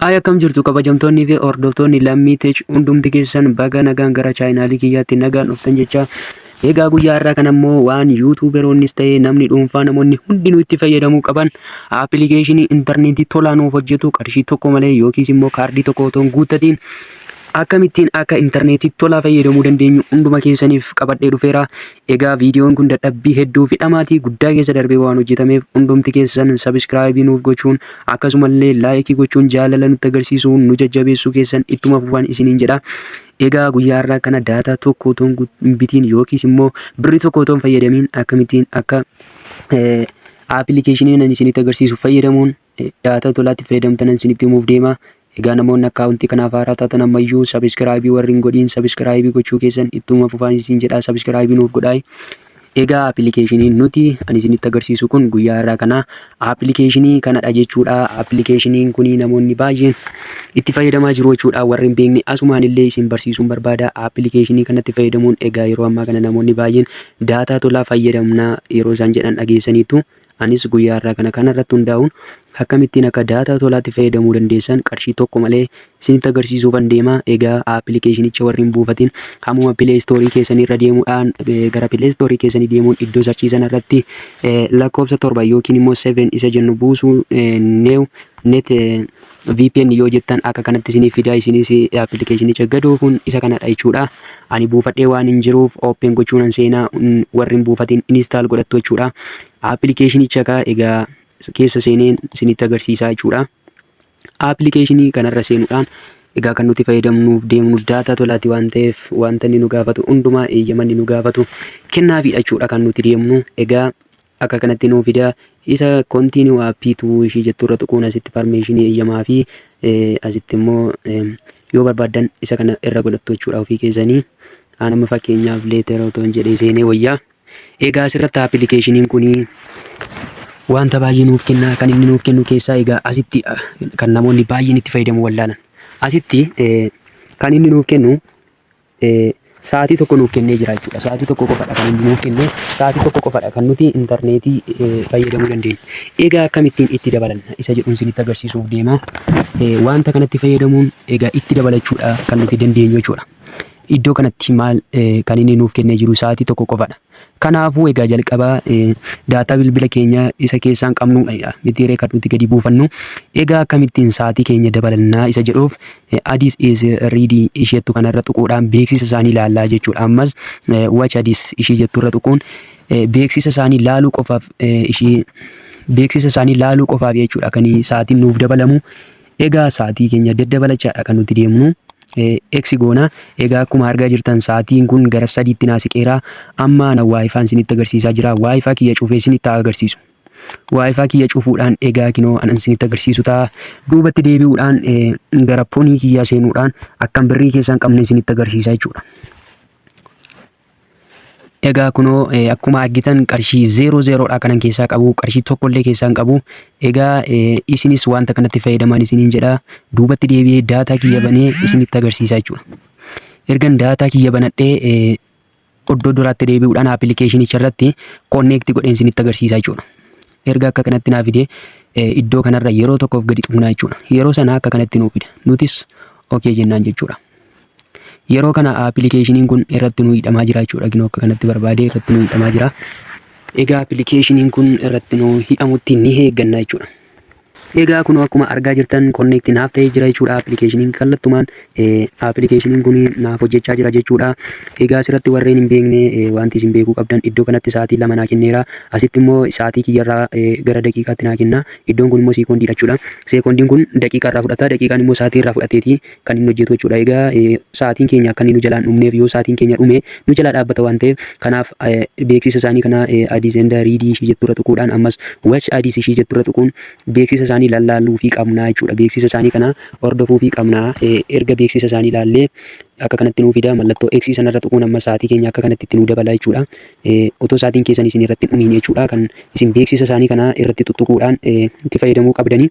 Ay, akkam jirtu kabajamtoonnii fi hordoftoonni Lammii Tech? Hundumti keessan baga nagaan gara chaanaalii kiyyaatti nagaan dhuftan jecha. Egaa guyyaa har'aa kana immoo waan YouTuberoonnis ta'ee namni dhuunfaa, namoonni hundinuu itti fayyadamuu qaban, appilikeeshinii intarneetii tolaa nuuf hojjetu, qarshii tokko malee yookiis immoo kaardii tokko otoo hin guuttatiin akkamittiin akka intarneetii tolaa fayyadamuu dandeenyu hunduma keessaniif qabadhee dhufeera. Egaa viidiyoon kun dadhabbii hedduu fi dhamaatii guddaa keessa darbee waan hojjetameef, hundumti keessan subscribe nuuf gochuun, akkasumallee like gochuun, jaalala nutti agarsiisuun nu jajjabeessuu keessan ittuma fufaan isiniin jedha. Egaa guyyaa har'aa kana daataa tokko otoo hin bitiin yookiis immoo birrii tokko otoo hin fayyadamiin akkamittiin akka appilikeeshinii nan isinitti agarsiisu fayyadamuun daataa tolaatti fayyadamtan isinitti himuuf deema. Egaa namoonni akkaawuntii kanaaf haaraa taatan, ammayyuu subscribe warri hin godhiin subscribe gochuu keessan ittuma fufaan isin jedha, subscribe nuuf godhaa. Egaa appilikeeshiniin nuti ani isinitti agarsiisu kun guyyaa har'aa kana appilikeeshinii kanadha jechuudha. Appilikeeshiniin kun namoonni baay'een itti fayyadamaa jiru jechuudha. Warri hin beekne asumaan illee isin barsiisuun barbaada. Appilikeeshinii kanatti fayyadamuun egaa yeroo ammaa kana namoonni baay'een daataa tolaa fayyadamna yeroo isaan jedhan dhageessaniitu. Anis guyyaa har'aa kana kanarratti hundaa'uun akkamittiin akka daataa tolaatti fayyadamuu dandeessan qarshii tokko malee isinitti agarsiisuufan deema. Egaa appilikeeshinicha warri hin buufatin hammuma Play Store keessanii irra deemuudhaan, gara Play Store keessanii deemuun, iddoo search sana irratti lakkoofsa 7 yookiin immoo 7 isa jennu buusuu, new net VPN yoo jettan akka kanatti isiniif fida. Isinis appilikeeshinicha gadoofuun isa kanadha jechuudha. Ani buufadhee waan hin jiruuf open gochuun an seenaa, warri hin buufatin install godhattu jechuudha. Appilikeeshinicha kaa egaa keessa seeneen isinitti agarsiisaa jechuudha. Appilikeeshinii kanarra seenuudhaan egaa kan nuti fayyadamnuuf deemnu daataa tolaati waan ta'eef, wanta inni nu gaafatu hundumaa, eeyyama inni nu gaafatu kennaafiidha jechuudha kan nuti deemnu. Egaa akka kanatti nuu fida. Isa continue app to ishii jettu irra tuquun asitti permission eeyyamaa fi asitti immoo yoo barbaaddan isa kana irra godhattu jechuudha ofii keessanii. Aan amma fakkeenyaaf later otoo hin jedhee seenee wayyaa. Egaa asirratti appilikeeshiniin kun wanta baay'ee nuuf kenna. Kan inni nuuf kennu keessaa egaa asitti kan namoonni baay'een itti fayyadamu wallaalan. Asitti kan inni nuuf kennu sa'aatii 1 nuuf kennee jira jechuudha. Sa'aatii 1 qofadha kan inni nuuf kenne. Sa'aatii 1 qofadha kan nuti intarneetii fayyadamuu dandeenyu. Egaa akkamittiin itti dabalanna isa jedhuun isinitti agarsiisuuf deema. Wanta kanatti fayyadamuun egaa itti dabalachuudha kan nuti dandeenyu jechuudha. Iddoo kanatti maal kan inni nuuf kennee jiru sa'aatii 1 qofadha. Kanaafuu egaa jalqabaa daataa bilbila keenya isa keessaan qabnudha mitiiree kan nuti gadi buufannu. Egaa akkamittiin sa'aatii keenya dabalannaa isa jedhuuf, ads is ready isheettu kanarra tuquudhaan beeksisa isaanii ilaallaa jechuudha. Ammas watch ads ishii jetturra tuquun beeksisa isaanii laaluu qofaaf, ishii beeksisa isaanii laaluu qofaaf jechuudha kan sa'aatiin nuuf dabalamu. Egaa sa'aatii keenya daddabalachaadha kan nuti deemnu. X goona. Egaa akkuma argaa jirtan sa'aatiin kun gara sadiitti naa siqeera. Amma ana WiFi'n isinitti agarsiisaa jira. WiFi kiyya cufee isinitti haa agarsiisu. WiFi kiyya cufuudhaan egaa kinoo anan isinitti agarsiisu ta'a. Duubatti deebi'uudhaan gara phone kiyyaa seenuudhaan akkam birrii keessaa hin qabne isinitti agarsiisa jechuudha. Egaa kunoo akkuma argitan qarshii zero zerodha kanan keessaa qabu, qarshii tokkollee keessaa hin qabu. Egaa isinis wanta kanatti fayyadaman isiniin jedha. Duubatti deebi'ee daataa kiyya banee isinitti agarsiisa jechuudha. Ergan daataa kiyya banadhee iddoo duraatti deebi'uudhaan appilikeeshinicha irratti connect godheen isinitti agarsiisa jechuudha. Erga akka kanatti naa fide, iddoo kanarra yeroo tokkoof gadi tuqnaa jechuudha. Yeroo sana akka kanatti nuu fida. Nutis okay jennaan jechuudha. Yeroo kana appilikeeshiniin kun irratti nu hidhamaa jira jechuudha. Ginoo akka kanatti barbaadee irratti nu hidhamaa jira. Egaa appilikeeshiniin kun irratti nu hidhamutti ni eegganna jechuudha. Egaa kun akkuma argaa jirtan connect naaf ta'ee jira jechuudha. Appilikeeshiniin kallattumaan appilikeeshiniin kun naaf hojjechaa jira jechuudha. Egaa asirratti warreen hin beekne wanti isin beekuu qabdan, iddoo kanatti sa'aatii 2 naa kenneera. Asitti immoo sa'aatii kiyyarraa gara daqiiqaatti naa kenna. Iddoon kun immoo seekoondiidha jechuudha. Seekoondiin kun daqiiqaa irraa fudhata. Daqiiqaan immoo sa'aatii irraa fudhateeti kan inni hojjetu jechuudha. Egaa sa'aatiin keenya akka inni nu jalaan dhumneef, yoo sa'aatiin keenya dhume nu jalaa dhaabbata waan ta'eef, kanaaf beeksisa isaanii kana ads and read ishii jetturra tuquudhaan, ammas watch ads ishii jetturra tuquun beeksisa isaanii lallaaluu fi qabnaa jechuudha. Beeksisa isaanii kana hordofuu fi qabnaa. Erga beeksisa isaanii ilaallee akka kanatti nuu fida. Mallattoo X sanarra tuquun amma sa'aatii keenya akka kanatti itti nuu dabala jechuudha. Otoo sa'aatiin keessan isin irratti hin dhumiin jechuudha kan isin beeksisa isaanii kana irratti tuttuquudhaan itti fayyadamuu qabdanii.